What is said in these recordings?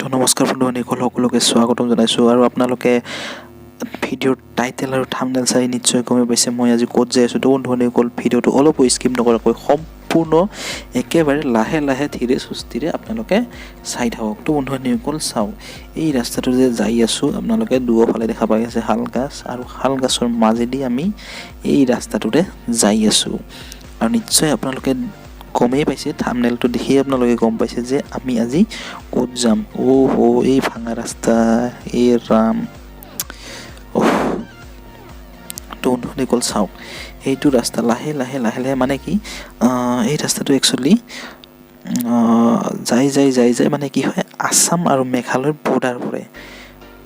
তো নমস্কাৰ বন্ধু বান্ধৱীসকল, সকলোকে স্বাগতম জনাইছোঁ। আৰু আপোনালোকে ভিডিঅ'ৰ টাইটেল আৰু থাম্বনেইল চাই নিশ্চয় গমেই পাইছে মই আজি ক'ত যাই আছোঁ। তো বন্ধু বান্ধৱীসকল, ভিডিঅ'টো অলপো স্কিপ নকৰাকৈ সম্পূৰ্ণ একেবাৰে লাহে লাহে ধীৰে সুস্থিৰে আপোনালোকে চাই থাকক। তো বন্ধু বান্ধৱীসকল চাওক, এই ৰাস্তাটো যে যাই আছোঁ আপোনালোকে দুয়োফালে দেখা পাই আছে শাল গাছ, আৰু শাল গছৰ মাজেদি আমি এই ৰাস্তাটোৰে যাই আছোঁ। আৰু নিশ্চয় আপোনালোকে গমেই পাইছে, থাম্বনেইলটো দেখিয়ে আপোনালোকে গম পাইছে যে আমি আজি ক'ত যাম। অ' হ', এই ভাঙা ৰাস্তা, এই ৰাম। অহ, তো বন্ধুসকল চাওক, এইটো ৰাস্তা লাহে লাহে লাহে লাহে মানে কি, এই ৰাস্তাটো একচুৱেলি যাই যাই যাই যাই মানে কি হয়, আছাম আৰু মেঘালয়ৰ বৰ্ডাৰ পৰে।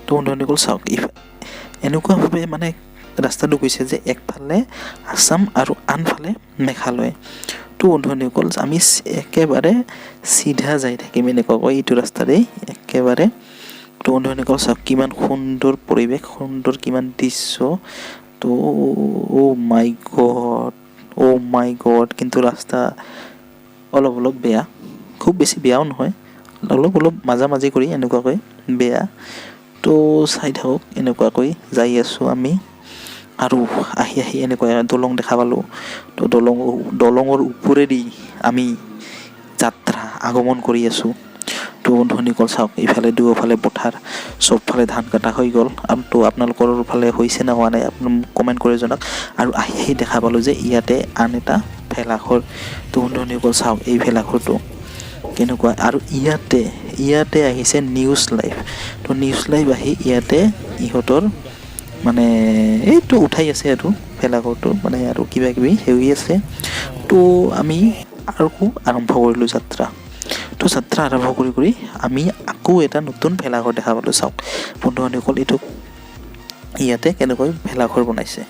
তো বন্ধুসকল চাওক, এনেকুৱাভাৱে মানে ৰাস্তাটো গৈছে যে একফালে আছাম আৰু আনফালে মেঘালয়। তো বন্ধুসকল আমি একেবাৰে চিধা যাই থাকিম এনেকুৱাকৈ এইটো ৰাস্তাৰেই একেবাৰে। তো বন্ধুসকল চাওক, কিমান সুন্দৰ পৰিৱেশ, সুন্দৰ কিমান দৃশ্য। তো oh my God, oh my God. কিন্তু ৰাস্তা অলপ অলপ বেয়া, খুব বেছি বেয়াও নহয়, অলপ অলপ মাজা মাজি কৰি এনেকুৱাকৈ বেয়া। তো চাই থাকক, এনেকুৱাকৈ যাই আছোঁ আমি। আৰু আহি আহি এনেকুৱা দলং দেখা পালোঁ। তো দলঙৰ ওপৰেদি আমি যাত্ৰা আগমন কৰি আছোঁ। তো বন্ধুসকল চাওক, ইফালে দুয়োফালে পথাৰ, চবফালে ধান কটা হৈ গ'ল। তো আপোনালোকৰ ফালে হৈছে নে হোৱা নাই আপুনি কমেণ্ট কৰি জনাওক। আৰু আহি আহি দেখা পালোঁ যে ইয়াতে আন এটা ভেলাঘৰ। তো বন্ধুসকল চাওক, এই ভেলাঘৰটো কেনেকুৱা। আৰু ইয়াতে ইয়াতে আহিছে নিউজ লাইভ। তো নিউজ লাইভ আহি ইয়াতে ইহঁতৰ মানে এইটো উঠাই আছে আৰু ভেলাঘৰটো মানে, আৰু কিবা কিবি হৈ আছে। তো আমি আৰু আৰম্ভ কৰিলোঁ যাত্ৰা। তো যাত্ৰা আৰম্ভ কৰি কৰি আমি আকৌ এটা নতুন ভেলাঘৰ দেখা পালোঁ। চাওক বন্ধু বান্ধৱীসকল, এইটো ইয়াতে কেনেকৈ ভেলাঘৰ বনাইছে।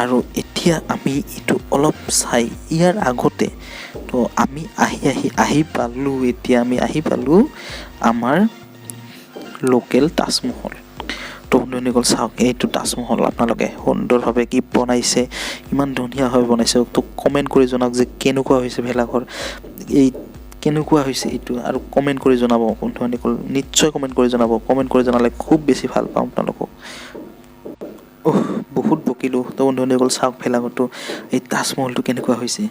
আৰু এতিয়া আমি এইটো অলপ চাই ইয়াৰ আগতে তো আমি আহি আহি আহি পালোঁ, এতিয়া আমি আহি পালোঁ আমাৰ লোকেল তাজমহল। তো বন্ধুসকল চাওক, এইটো তাজমহল আপোনালোকে সুন্দৰভাৱে কি বনাইছে, ইমান ধুনীয়াভাৱে বনাইছে। তো কমেণ্ট কৰি জনাওক যে কেনেকুৱা হৈছে ভেলাঘৰ, এই কেনেকুৱা হৈছে এইটো, আৰু কমেণ্ট কৰি জনাব বন্ধু বান্ধৱীসকল, নিশ্চয় কমেণ্ট কৰি জনাব। কমেণ্ট কৰি জনালে খুব বেছি ভাল পাওঁ আপোনালোকক। অহ, বহুত বকিলোঁ। তো বন্ধু বান্ধৱীসকল চাওক, ভেলাঘৰটো, এই তাজমহলটো কেনেকুৱা হৈছে।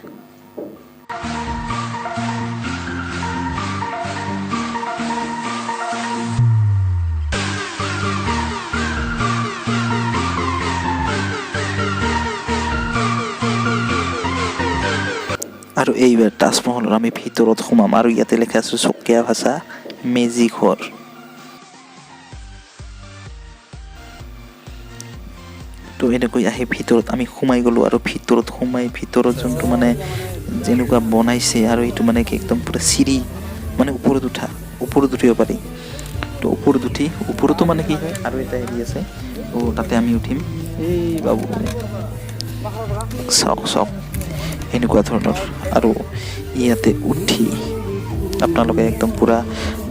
আৰু এইবাৰ তাজমহলৰ আমি ভিতৰত সোমাম। আৰু ইয়াতে লেখা আছে চকীয়া ভাষা মেজি ঘৰ। তো এনেকৈ আহি ভিতৰত আমি সোমাই গ'লোঁ। আৰু ভিতৰত সোমাই ভিতৰত যোনটো মানে যেনেকুৱা বনাইছে, আৰু এইটো মানে কি একদম পূৰা চিৰি মানে ওপৰত উঠা, ওপৰত উঠিব পাৰি। তো ওপৰত উঠি ওপৰতো মানে কি হয়, আৰু এটা হেৰি আছে, তো তাতে আমি উঠিম। এই বাবু চাওক চাওক, এনেকুৱা ধৰণৰ। আৰু ইয়াতে উঠি আপোনালোকে একদম পূৰা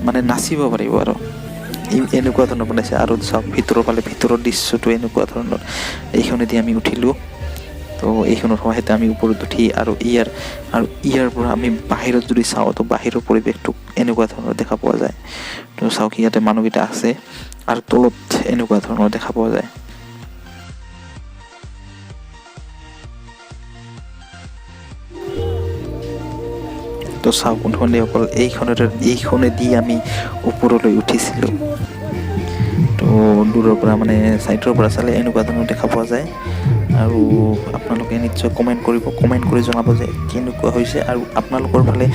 মানে নাচিব পাৰিব, আৰু এনেকুৱা ধৰণৰ বনাইছে। আৰু চাওক ভিতৰৰ ফালে, ভিতৰৰ দৃশ্যটো এনেকুৱা ধৰণৰ। এইখনেদি আমি উঠিলোঁ। তো এইখনৰ সহায়তে আমি ওপৰত উঠি আৰু ইয়াৰ পৰা আমি বাহিৰত যদি চাওঁ, তো বাহিৰৰ পৰিৱেশটো এনেকুৱা ধৰণৰ দেখা পোৱা যায়। তো চাওক, ইয়াতে মানুহকেইটা আছে আৰু তলত এনেকুৱা ধৰণৰ দেখা পোৱা যায়। তো চাওক বন্ধুসকল, এইখনেদি আমি ওপৰলৈ উঠিছিলোঁ। তো দূৰৰ পৰা মানে ছাইডৰ পৰা চালে এনেকুৱা ধৰণৰ দেখা পোৱা যায়। আৰু আপোনালোকে নিশ্চয় কমেণ্ট কৰিব, কমেণ্ট কৰি জনাব যে কেনেকুৱা হৈছে, আৰু আপোনালোকৰ ফালে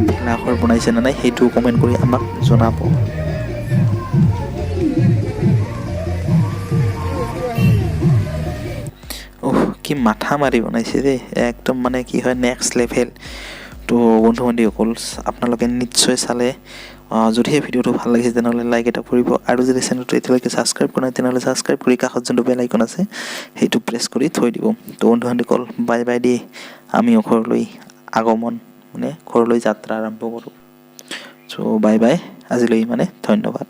ভেলাঘৰ বনাইছে নে নাই সেইটোও কমেণ্ট কৰি আমাক জনাব। অহ, কি মাথা মাৰি বনাইছে দেই, একদম মানে কি হয় নেক্সট লেভেল। তো বন্ধু বান্ধৱীসকল, আপোনালোকে নিশ্চয় চালে, যদিহে ভিডিঅ'টো ভাল লাগিছে তেনেহ'লে লাইক এটা কৰিব, আৰু যদি চেনেলটো এতিয়ালৈকে ছাবস্ক্ৰাইব কৰা নাই তেনেহ'লে ছাবস্ক্ৰাইব কৰি কাষত যোনটো বেল আইকন আছে সেইটো প্ৰেছ কৰি থৈ দিব। তো বন্ধু বান্ধৱীসকল, বাই বাই দি আমিও ঘৰলৈ আগমন মানে ঘৰলৈ যাত্ৰা আৰম্ভ কৰোঁ। চ' বাই বাই, আজিলৈ ইমানে, ধন্যবাদ।